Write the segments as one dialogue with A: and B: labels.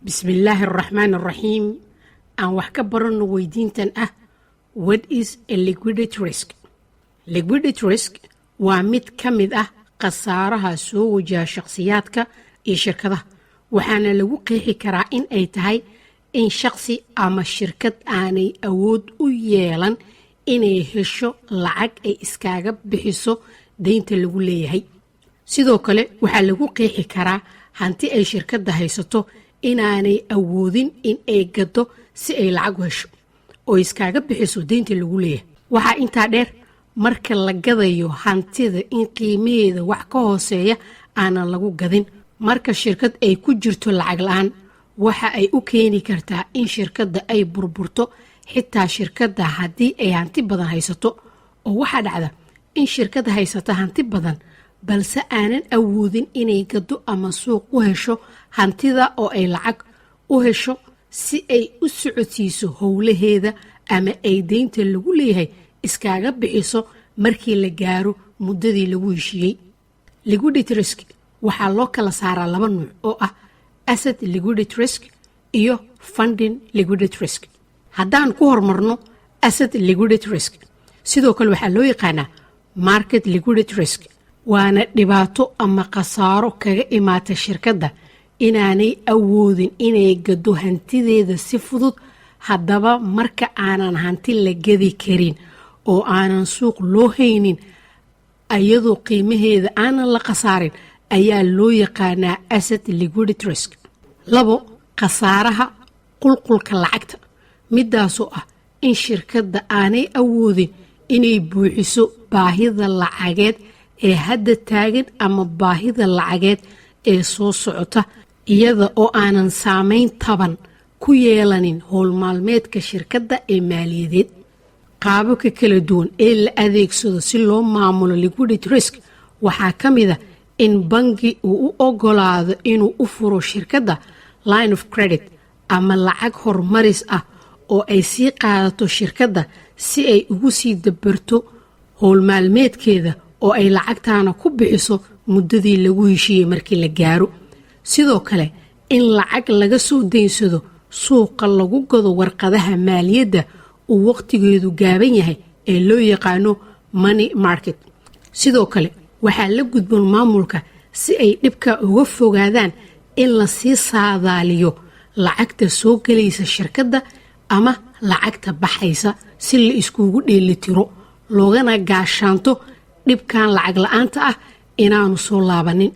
A: Bismillaahi araxmaan araxiim. Aan wax ka baranno weydiintan ah: "What is a liquidity risk?" Liquidity risk waa mid ka mid ah khasaaraha soo wajaha shakhsiyaadka iyo shirkadaha, waxaana lagu qeexi karaa in ay tahay in shakhsi ama shirkad aanay awood u yeelan inay hesho lacag ay iskaga bixiso deynta lagu leeyahay. Sidoo kale, waxaa lagu qeexi karaa hanti ay shirkadda haysato inaanay awoodin in ay gado si ay lacag u hesho oo iskaga bixiso deynta lagu leeyahay. Waxaa intaa dheer, marka la gadayo hantida in qiimaheeda wax ka hooseeya aanan lagu gadin. Marka shirkad ay ku jirto lacag la-aan, waxa ay u keeni kartaa in shirkadda ay burburto, xitaa shirkadda haddii ay hanti badan haysato. Oo waxaa dhacda in shirkad haysata hanti badan balse aanan awoodin inay gado ama suuq u hesho hantida oo ay lacag u hesho si ay u socodsiiso howlaheeda ama ay deynta lagu leeyahay iskaga bixiso markii la gaaro muddadii lagu heshiiyey. Liquidity risk waxaa loo kala saaraa laba nuuc oo ah asset liquidity risk iyo funding liquidity risk. Haddaan ku horumarno asset liquidity risk, sidoo kale waxaa loo yaqaanaa market liquidity risk, waana dhibaato ama khasaaro kaga imaata shirkadda inaanay awoodin inay gado hantideeda si fudud. Haddaba, marka aanan hanti la gadi karin oo aanan suuq loo haynin, iyadoo qiimaheeda aanan la khasaarin, ayaa loo yaqaanaa asset liquidity risk. Labo, khasaaraha qulqulka lacagta, midaasoo ah in shirkadda aanay awoodin inay buuxiso baahida lacageed ee hadda taagan ama baahida lacageed ee soo socota, iyada oo aanan saameyn taban ku yeelanin howlmaalmeedka shirkadda ee maaliyadeed. Qaababka kala duwan ee la adeegsado si loo maamulo liquidity risk waxaa ka mid ah in bangi uu u ogolaado inuu u furo shirkadda line of credit ama lacag horumaris ah oo ay sii qaadato shirkadda si ay ugu sii dabarto howlmaalmeedkeeda oo ay lacagtaana ku bixiso muddadii lagu heshiiyey markii la gaaro. Sidoo kale, in lacag laga soo deynsado suuqa lagu gado warqadaha maaliyadda uu waqtigeedu gaaban yahay ee loo yaqaano money market. Sidoo kale, waxaa la gudboon maamulka, si ay dhibka uga fogaadaan, in lasii saadaaliyo lacagta soo gelaysa shirkadda ama lacagta baxaysa si la iskugu dheelitiro, loogana gaashaanto dhibkan lacag la-aanta ah inaanu soo laabanin.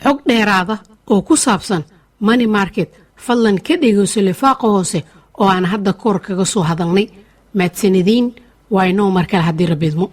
A: Xog dheeraada oo ku saabsan money market, fadlan ka dhegeyso lifaaqa hoose oo aan hadda koor kaga soo hadalnay. Mahadsanediin. Waa inoo mar kale haddii Rabbi idmo.